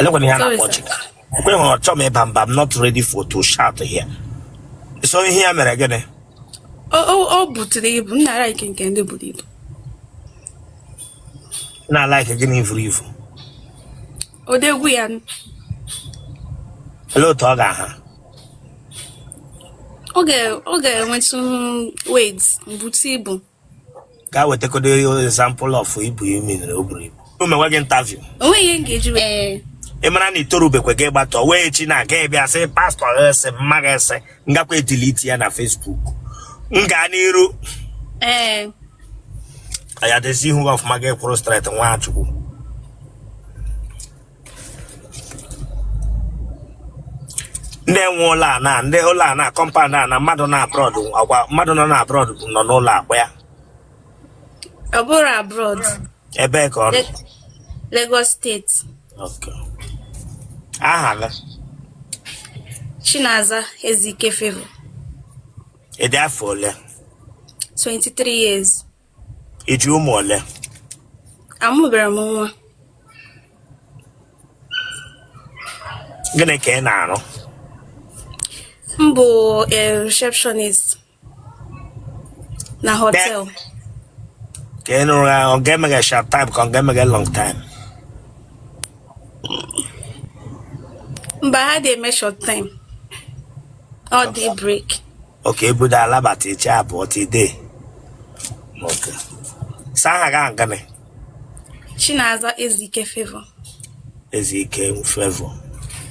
Elekwana ihe a Sorry, na-akpọ sir. ọchị. Ekwe hụrụ ọchọ m ịba mba, I'm not ready for to shout here. So ihe ya mere gịnị? O butere ibu. M na-alike nke ndị buru ibu. Na-alike gịnị buru ibu? Odegwu ya. Olee otu ọ ga-aha? Ọ ga-enwetụ weight, mbute ibu. Gaa wetagodo example of ibu imi na o buru ibu. O mewe gị interview. O nweghị ihe m ga-eji wee. Ị mara na itorubekwe gị gbatọ wee echi na aga ịbịa sị pastọ ese mma gị ese ngakwa edelete ya na Facebook. M gaa n'iru. Ee. Ya dezi ihu gị ọfụma, gị kwụrụ straight, Nwachukwu. Ndị nwe ụlọ a na ndị ụlọ a na compound a na mmadụ na abroad, akwa mmadụ nọ na abroad nọ n'ụlọ akwa ya. Ọ bụrọ abroad. Ebee ka ọ nọ? Lagos State. Okay. Aha gị? Chinaza Ezike Favour. Ị dị afọ ole? 23 years. I ji ụmụ ole? Amụbere m nwa. Gịnị ka ị na-arụ? M bụ a receptionist na hotel. Ka ị nụrụ ya, ọ ga-emeghe short time ka ọ ga-emeghe long time? Mba, ha dị eme short time. Ọ day break. Okay, ebudo alabata iche abụọ today. Okay. Sị aha gị ahụ gịnị? Chinaza Ezike Favour. Ezike Favour,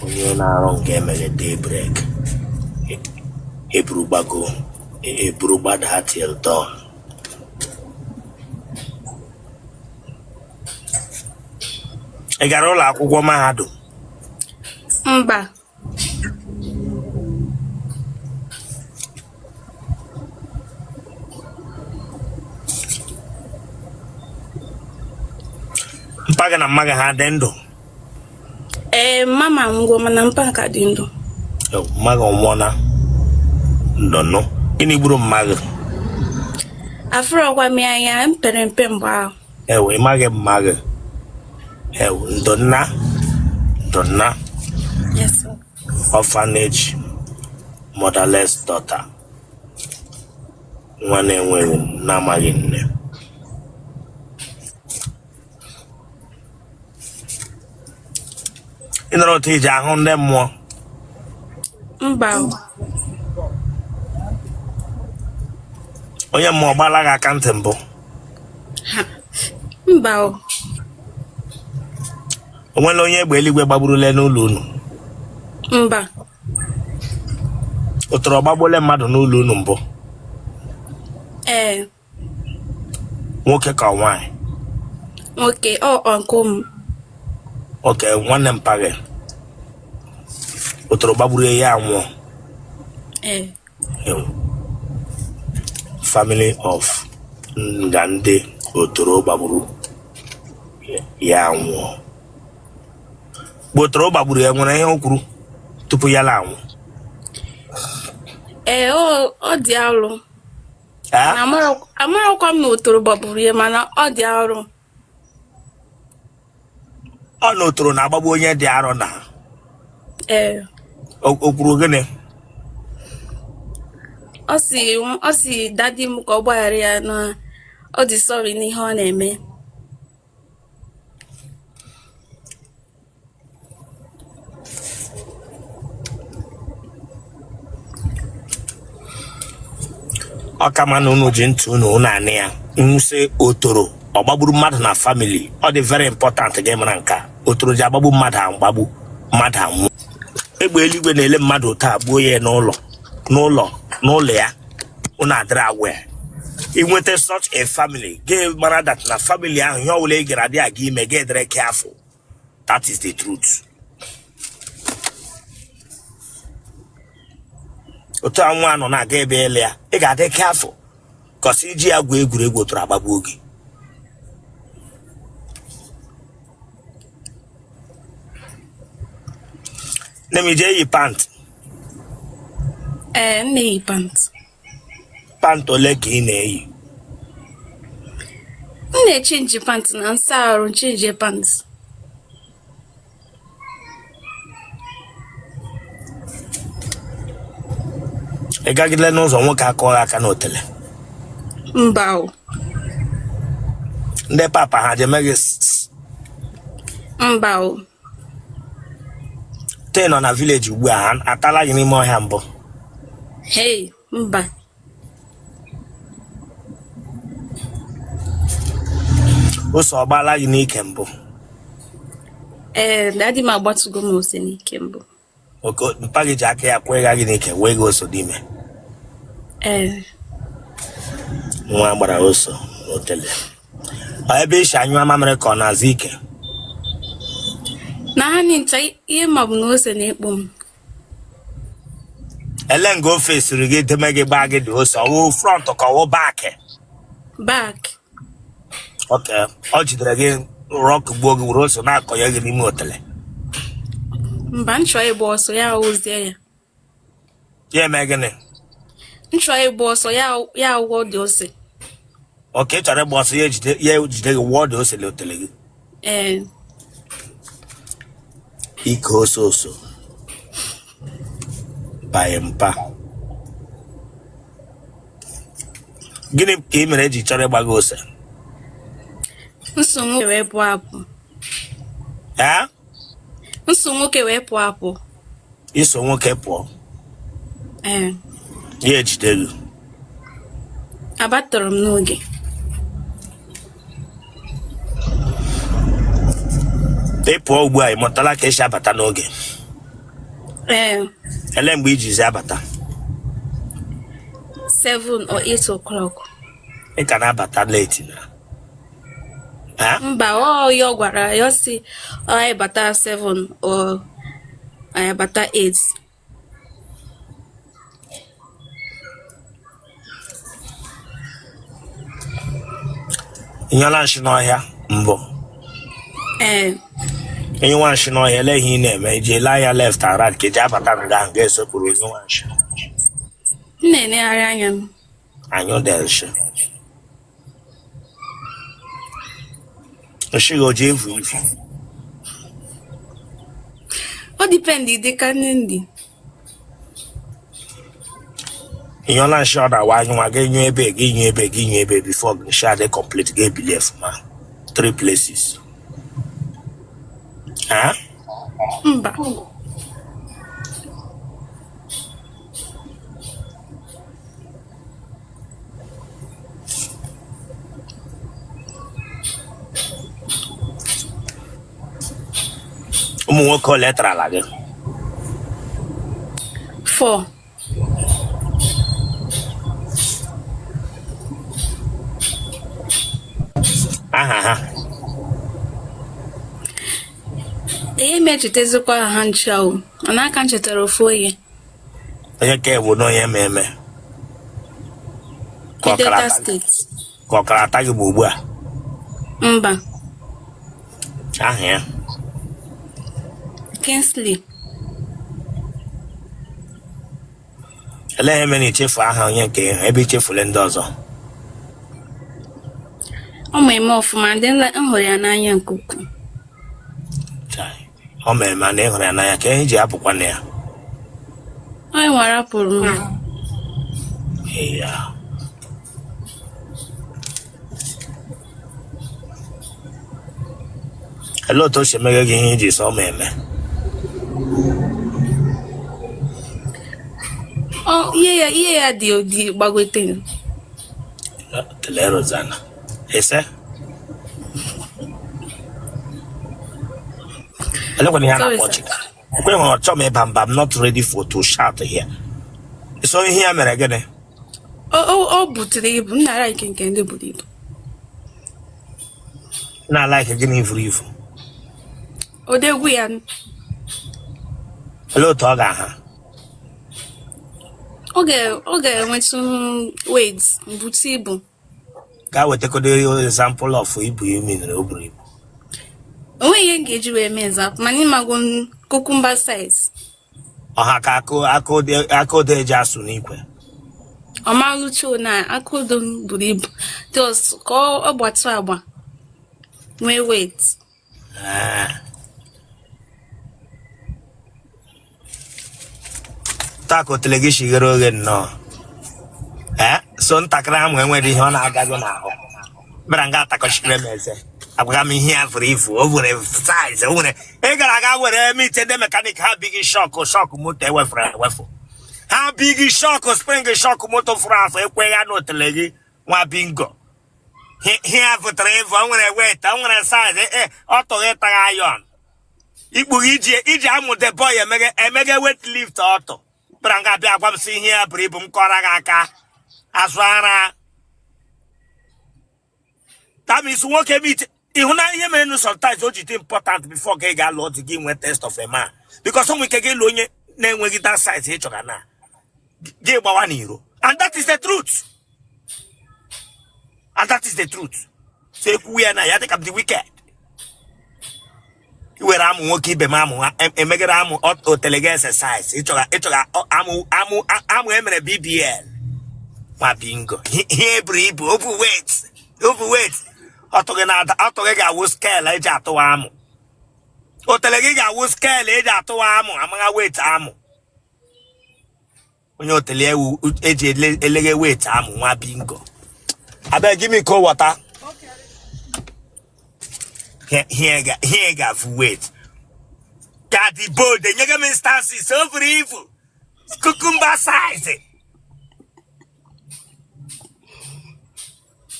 onye na-arụ nke emeghe day break. Eburu gbago, eburu gbada till dawn. Ị gara ụlọ akwụkwọ mahadum? Mba. Mpa gị na mma gị ha dị ndụ? Ee, mama anwụgo mana mpa ka dị ndụ. Mma gị nwụọna ndọnụ. Gịnị gburu mma gị? Afụrọkwa m ya anya, m pere mpe mgbe ahụ. Ewe, ị maghị mma gị. Ewe, ndonna ndonna. Yes, sir. Orphanage, motherless daughter, nwa na-enweghị na-amaghị nne. Ị nọrọ otu iji ahụ ndị mmụọ? Mba. Onye mmụọ gbala gị aka ntị mbụ? Mba. O nwela onye egbe eluigwe gbagburule n'ụlọ unu? Mba. Otoro gbagbuole mmadụ n'ụlọ unu mbụ? Ee. Nwoke ka nwaanyị? Nwoke, ọ uncle m. Okay, nwanne mpa gị. Otoro gbagburu ya anwụọ? Ee. Family of nga ndị otoro gbagburu ya anwụọ. Mgbe otoro gbagburu ya, nwere ihe o kwuru tupu ya la anwụ? Ee, ọ dị alụ. Amarakwa m na otoro gbagburu ya, mana ọ dị arụ. Ọ na otoro na-agbagbu onye dị arọ na? Ee. O kwuru gịnị? Ọ sị daddy m ka ọ gbaghara ya, na ọ dị sorry n'ihe ọ na-eme. Ọ ka mma na unu ji ntị unu unu anụ ya. M sị otoro ọ gbagburu mmadụ na family, ọ dị very important gị mara nke a. Otoro ji agbagbu mmadụ, agbagbu mmadụ anwụ. Egbe eluigwe na-ele mmadụ taa gbuo ya n'ụlọ n'ụlọ n'ụlọ ya. Unu adịrị aware. I nweta such a family, gị mara that na family ahụ, ihe ọbụla ị gara dị aga ime, gị dịrị careful. That is the truth. Otu a nwa nọ na-aga ebe ele ya, ị ga-adị careful, 'cause i ji ya gwu egwuregwu, otoro agbagbuo gị. Nne m, i ji eyi pant? Ee, m na-eyi pant. Pant ole ka ị na-eyi? M na-echange pant na m saa arụ, m change pant. Ị gagidele n'ụzọ nwoke akụọ gị aka n'otele? Mba o. Ndị papa ha ji eme gị Mba o. Te nọ na village ugbu a, ha atala gị n'ime ọhịa mbụ? Hey, mba. Ose ọ gbaala gị n'ike mbụ? Ee, daddy m agbatụgo m ose n'ike mbụ. Okay, mpa gị ji aka ya kwega gị n'ike wee gị ose n'ime? Ee. Nwa gbara ose n'otele. Ọ ebe i si anyụ mamịrị ka ọ na-azụ ike? Na ha ncha, ihe m ma bụ na ose na-ekpo m. Ele nga ofe siri gị deme gị gbaa gị dị ose, ọ wụ front ka ọ wụ back? Back. Okay, ọ jidere gị rock gbuo gị, were ose na-akọnye gị n'ime otele? Mba, m chọọ ịgba ọsọ, ya awụzie ya. Ya eme gịnị? M chọọ ịgba ọsọ, ya awụọ dị ose. Okay, ị chọrọ ịgba ọsọ, ya ejide ya ejide gị wụọ dị ose n'otele gị? Ee. Ike ose ose banye mpa. Gịnị ka ị mere eji chọrọ ịgba gị ose? M so nwoke wee pụọ apụ. Ee? M so nwoke wee pụọ apụ. I so nwoke pụọ? Ee. Ya ejide gị? Abatọrọ m n'oge. Ị pụọ ugbu a, ị mụtala ka esi abata n'oge? Ee. Ele mgbe i jizi abata? 7 or 8 o'clock. Ị ka na-abata late na? Ha? Mba, ọ ya ọ gwara ya, ọ sị anyị bata 7 or anyị bata 8. Ị nyụọla nshị n'ọhịa mbụ? Ee. Ị nyụwa nshị n'ọhịa, ele ihe ị na-eme? I ji ele anya left and right ka i ji abata nga ahụ ga-esekpuru nyụwa nshị? M na-enegharị anya m. Anyụ dị nshị. Nshị gị o ji evu ivu? Ọ depend dị ka nne ndị. Ị nyụọla nshị ọ na-awa anyụnwa gị nyụọ ebe gị nyụọ ebe gị nyụọ ebe before nshị adị complete gị ebili ọfụma three places? Ha? Mba. Ụmụ nwoke ole tarala gị? 4. Aha ha? Ihe m echetazikwa ha ncha o, mana aka m chetara ofu onye. Onye ka ewu na onye ma eme ka ọkara Delta ata State. Ka ọkara ata gị bụ ugbu a? Mba. Aha ya? Kingsley. Elee ihe mere ichefu aha onye nke ịhụ ebe ichefule ndị ọzọ? Ọ ma eme ọfụma, ndị m hụrụ ya n'anya nke ukwuu. Chai, ọ mere ma na ị hụrụ ya n'anya ka ihe ji apụkwa na ya. Onye nwere apụrụ m. Ya. Olee otu o si emeghe gị ihe iji sọ ma eme? Ọ ihe ya dị gbagote. Kelee Rosanna. Ese? Elekwana ihe a Sorry, na-akpọ sir. chika. Ekwe hụrụ ọchọ m ịba mba, I'm not ready for to shout here. So ihe ya mere gịnị? O butere ibu, m na-alike nke ndị buru ibu. Na-alike gịnị buru ibu? Odegwu ya. Olee otu ọ ga-aha? Ọ ga-enwetụ weight, mbute ibu. Gaa wetagodo example of ibu ị meanere o buru ibu. O nweghị ihe m ga-eji wee mee example, mana ịmago cucumber size. Ọha ka aka odo eji asụ n'ikwe. Ọmalụcha na aka odo m buru ibu, just ka ọ gbatụ agba, nwee weight. Ah. Taa ka otele gị shighere oghe nnọọ. Ee, so ntakịrị amụ enwere ihe ọ na-aga gị n'ahụ. Bịara nga atakọchiri m eze. Agwaga m ihe ya furu ifu, o nwere size, o nwere. Ị gara aga were meet ndị mechanic ha bi gị shock, shock moto ewefuru ewefu. Ha bi gị shock, spring shock moto furu afọ ekwe ya n'otele gị nwa bingo. Ihe ya fụtara ịfụ, o nwere weight, o nwere size, ee, ọ tụghị ịtagha iron. Ikpughe iji iji amụ the boy emege emege weight lift ọtụ. Bịara nga bịa gwa m sị ihe ya buru ibu m kọrọ gị aka. Azụ ara. That means nwoke meet ịhụ na ihe mere nụ sometimes o ji dị important before ka ị ga-alụ di gị nwee test of a man, because o nwere ike gị lụ onye na-enweghị that size ị chọrọ na gị gbawa n'iro, and that is the truth, and that is the truth. So ekwu ya na ya dịka m dị wicked iwere amụ nwoke ibe m amụ ha emegere amụ otele gị exercise ịchọga ịchọga amụ amụ amụ emere BBL nwa bingo. Ihe eburu ibu obu weight, obu weight ọtụ gị na-ada ọtụ gị ga-awụ scale eji atụwa amụ. Otele gị ga-awụ scale eji atụwa amụ amagha weight amụ onye otele ewu eji eleghe weight amụ nwa bingo. Abeg, give me cold water. Here ga here ga-afụ weight ka dị bold enyego m instances o buru ibu cucumber size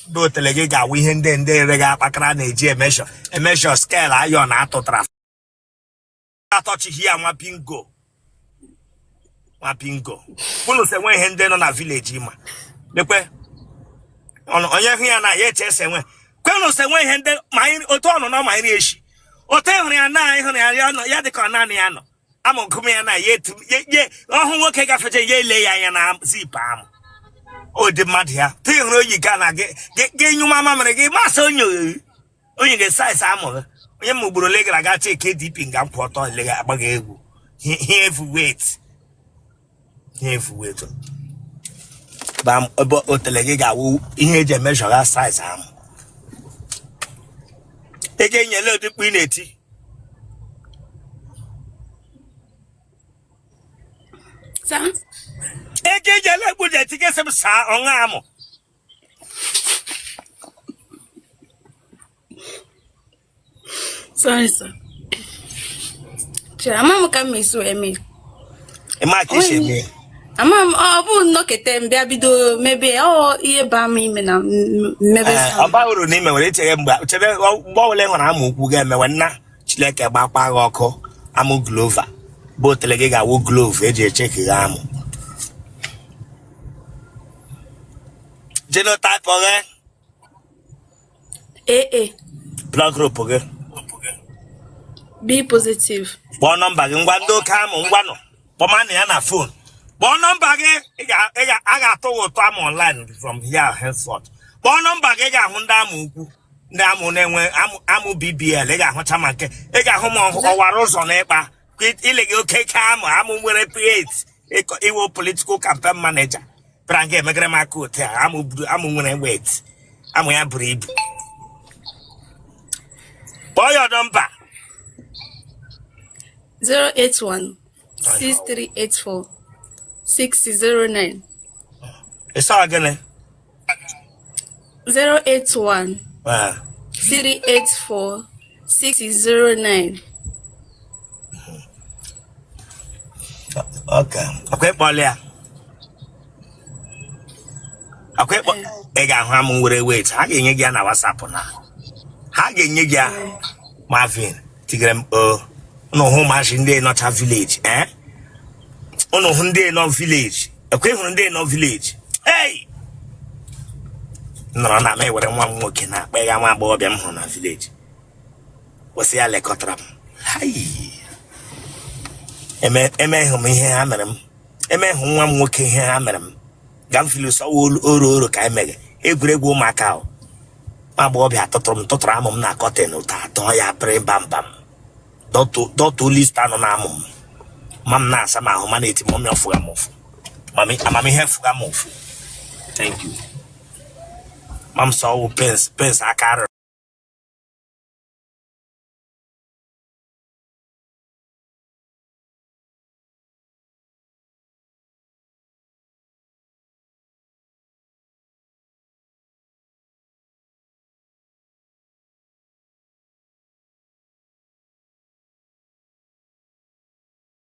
ndị otele gị ga-awụ ihe ndị ere gị akpakara na-eji emeasure emeasure scale iron atụtara atọchighị ya nwa bingo, nwa bingo. Unu sị enwe ihe ndị nọ na village ma lekwe onye hụ ya na ya eche ese enwe kwenụ sị enwe ihe ndị ma anyị otu ọnụ nọ ma anyị eshi otu ịhụrụ ya na ịhụrụ ya ya nọ ya dịka ọ naanị ya nọ amụ nkume ya na ya etu ye ọhụ nwoke gafeche ya ele ya anya na zip amụ ụdị mmadụ ya tụ ịhụrụ oyi ka na gị gị nyụma mamịrị gị masị onye onye ga size amụ gị onye ma ugboro ole gara aga check DP nga nkwụ ọtọ ele gị agba gị egwu ihe efu weight, ihe efu weight ba ebe otele gị ga-awụ ihe eji emeasure size amụ ị ga-enyele ụdịkpu ị na-eti. Sa? Ị ga-enyele egwu na-eti gị sị m saa ọṅa amụ. Sorry, sir. Chere, ama m ka m esi wee mee. Ị ma ka esi eme? Ama m, ọ bụ nnọkete m bịa bido mebe ọ ihe baa m ime na mmebe. Ee, ọ ba uru na ime nwere ichere mgbe chebe mgbe ọbụla ị hụrụ amụ ukwu ga-emewe nna Chineke gbakwa gị ọkụ amụ glova bụ otele gị ga-awụ glove eji echeki gị amụ. Genotype gị? AA. Blood group gị? B positive. Kpọọ nọmba gị ngwa ndị oke amụ ngwanụ kpọmanụ ya na phone kpọọ nọmba gị a ga-atụ gị ụtọ amụ online from here henceforth. Kpọọ nọmba gị ị ga-ahụ ndị amụ ukwu ndị amụ na-enwe amụ BBL ị ga-ahụcha ma nke ị ga-ahụ ma ọwara ụzọ na ịkpa ile gị oke ike amụ amụ nwere P8 iwo political campaign manager bịara nga emegara m aka otu a amụ nwere weight amụ ya buru ibu. Kpọọ ya nọmba. 081 6384 609. Ịsa gịnị? 081 Ee. 384 609. Okay. Akwa ịkpọla ya akwa ịkpọ ị ga-ahụ amụ nwere weight ha ga-enye gị ya na WhatsApp na ha ga-enye gị ya. Marvin tigere m o unu hụ ụmụazị ndị nọcha village eh unu hụ ndị nọ village ekwe hụrụ ndị nọ village hey nọrọ na m ewere nwa m nwoke na akpa ya nwa agbọghọbịa m hụrụ na village kwụsị ya lekọtara m. Hai. Emeghị m ihe ha mere m emeghị nwa m nwoke ihe ha mere m ga m feel sọwa oro oro ka emeghe egwuregwu ụmụaka ahụ nwa agbọghọbịa tụtụrụ m tụtụrụ amụ m na curtain ụta atọ ya pịrị bambam dọtụ lista nọ na amụ m ma m na-asa m ahụ ma na-eti mummy ọfụga m ụfụ amamihe fụga m ụfụ. Thank you. Ma m sọ ọwụ pens pens aka arịrị.